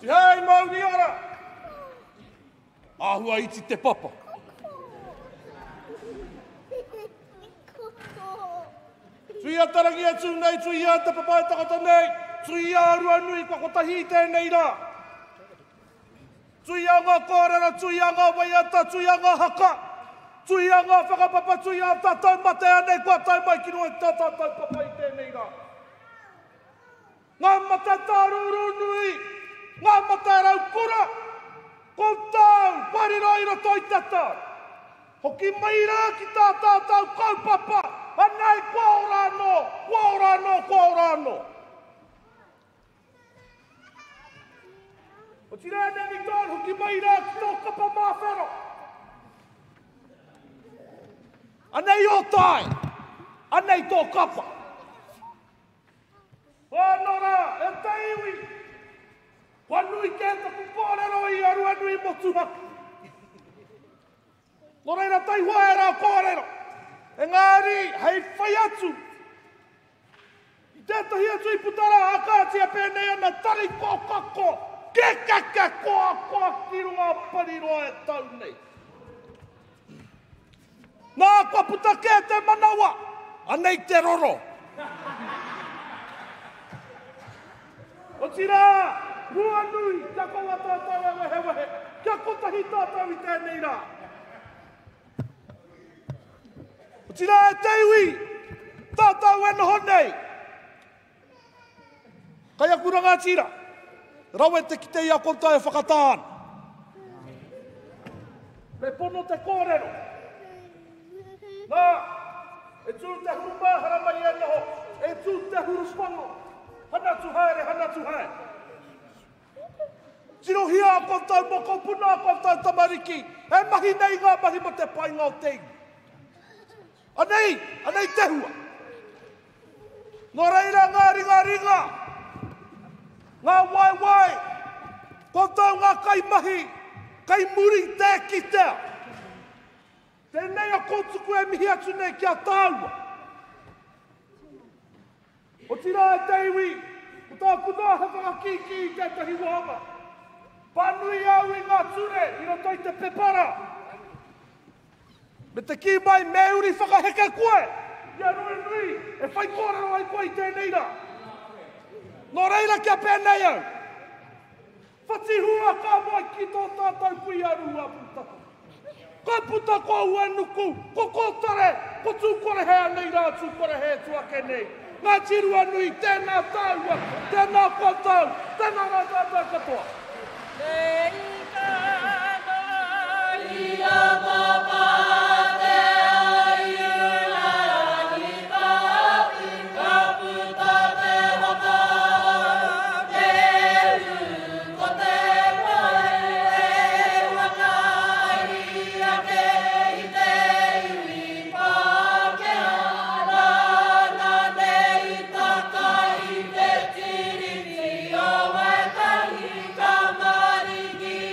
Tihei mauri ora! Āhua iti te papa. Tuia tarangi e tū nei, tuia te papa e takoto nei, tuia Ruanui kua kotahi i tēnei rā. Tuia ngā kōrero, tuia ngā waiata, tuia ngā haka, tuia ngā whakapapa, tuia ā tātou mate anei kua tae mai ki runga i tā tātou papa i tēnei rā. Ngā mate tārūrū nui, ngā mate raukura, koutou kua riro i roto i te tau. Hoki mai rā ki tā tātou kaupapa, anei kua ora anō, kua ora anō, kua ora anō. Otirā Nanny Dawn, hoki mai rā ki tō kapa māwhero. Anei ō tae, anei tō kapa. Anō rā, e te iwi, kua nui kē taku kōrero i a Ruanui Motuhake. Nō reira taihoa ērā kōrero, engari hei whai atu i tētahi atu i puta rā, a kāti e pēnei ana, tari kōkako, kekeke koakoa ki runga pariroa e tau nei. Nā, kua puta kē te manawa, anei te roro. Otirā, Ruanui, kia kaua tātou e wehewehe, kia kotahi tātou i tēnei rā. Otirā e te iwi, tātou e noho nei. Kai aku rangatira, rawe te kite i a koutou e whakatā ana. Me pono te kōrero. Nā, e tū te hurumā haramai e noho, e tū te hurupango, hanatu haere, hanatu haere. Tirohia a koutou mokopuna, a koutou tamariki, e mahi nei ngā mahi mo te painga o te iwi. Anei, anei te hua. Nō reira ngā ringaringa, ngā waewae, koutou ngā kaimahi, kei muri tē kitea. Tēnei a Kōtuku e mihi atu nei ki a tāua. Otirā e te iwi, ko tāku noa he whakakīkī i tētahi wāhanga. Pānui au i ngā ture i roto i te pepara. Me te kī mai, me uri whakaheke koe i a Ruanui e whai kōrero ai koe i tēnei rā. Nō reira kia pēnei au. Whatihua ka moe ki tō tātou kui a Ruapūtata. Ka puta ko Uenuku, ko Kōtare, ko Tūkorehe anei rā Tūkorehe e tu ake nei. Ngāti Ruanui, tēnā tāua, tēnā koutou, tēnā rā tātou katoa. Te ika i a Papa te Aiunarangi Tapu, ka puta te waka, te uru ko te pae e whakairi ake i te iwi Pākehā, nāna nei i taka i te Tiriti o Waitangi, ka maringi.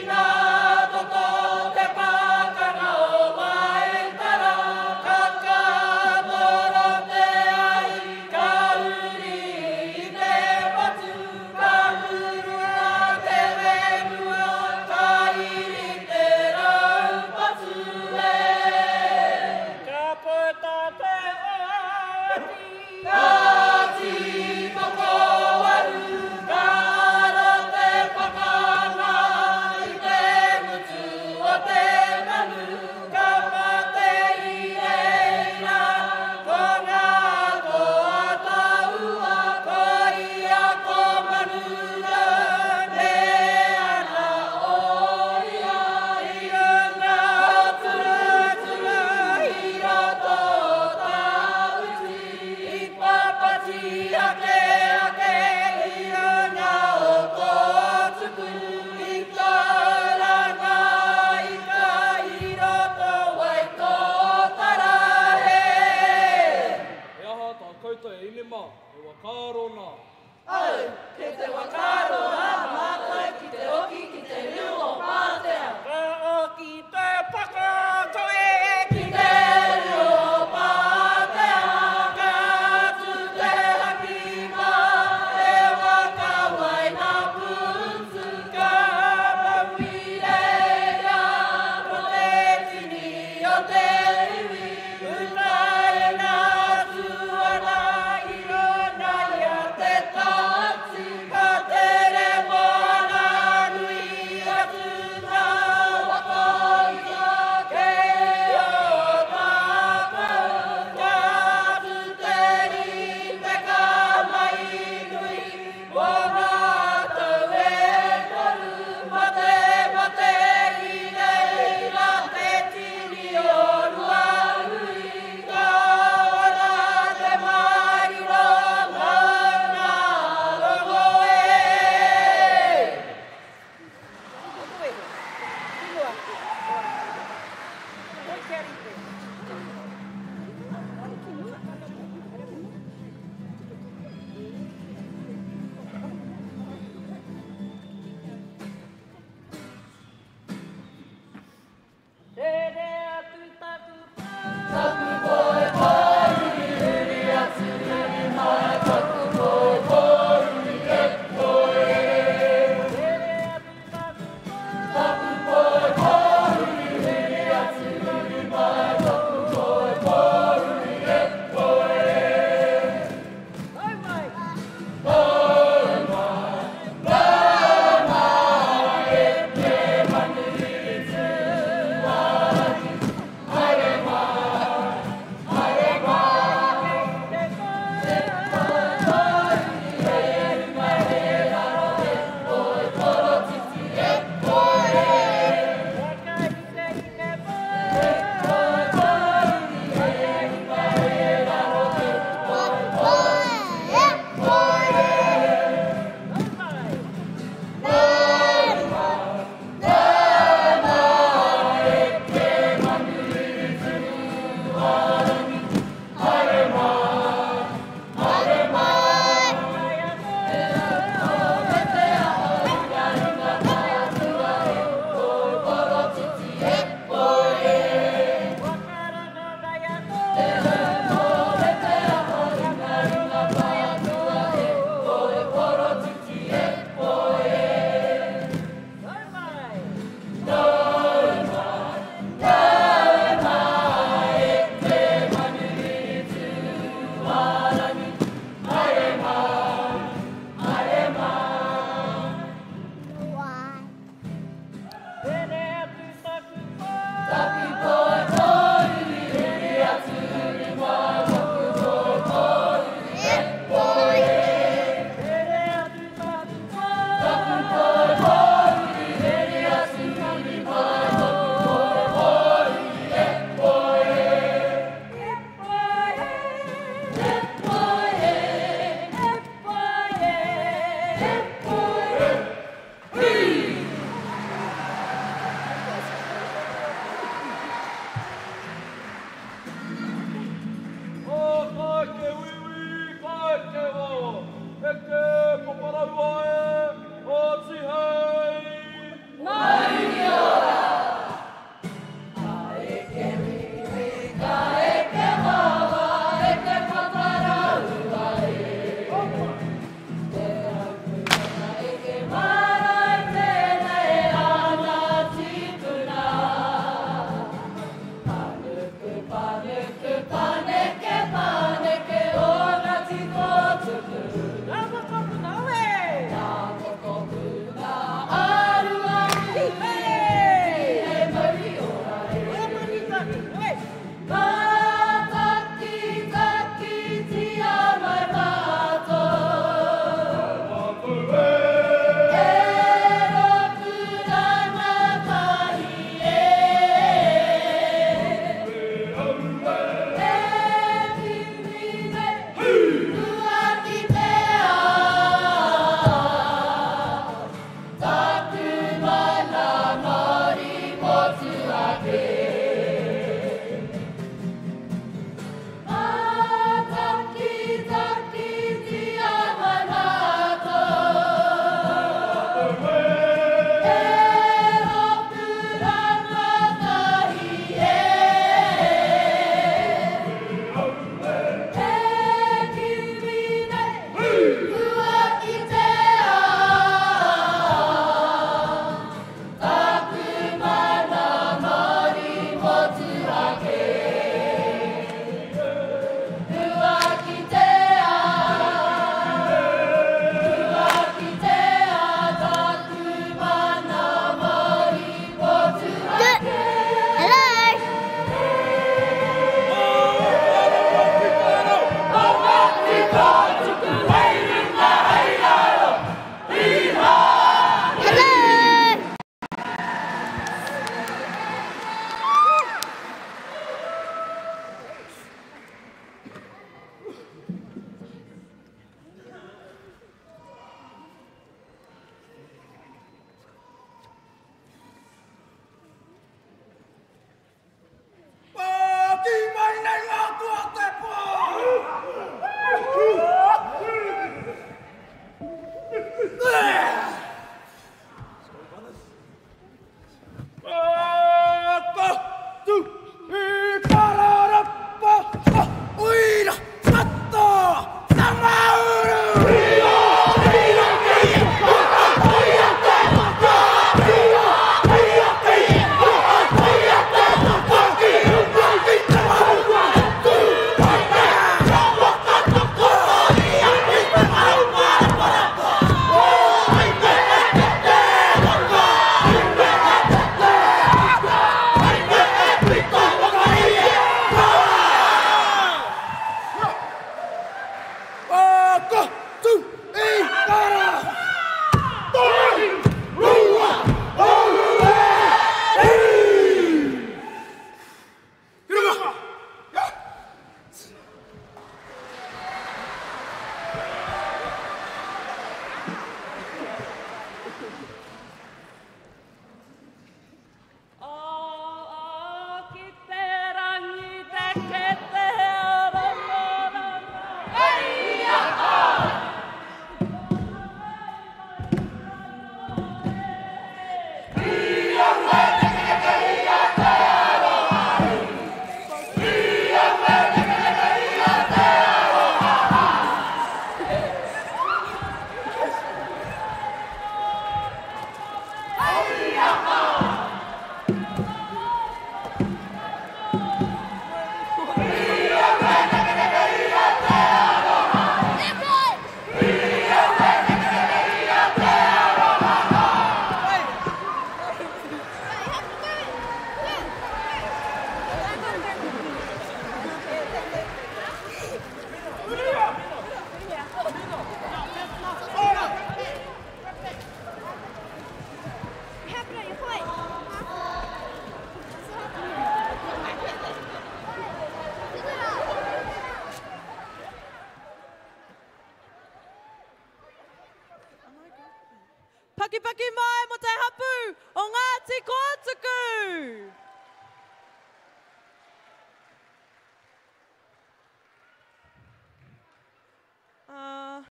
Pakipaki mai mo te hapu o Ngāti Kōtuku!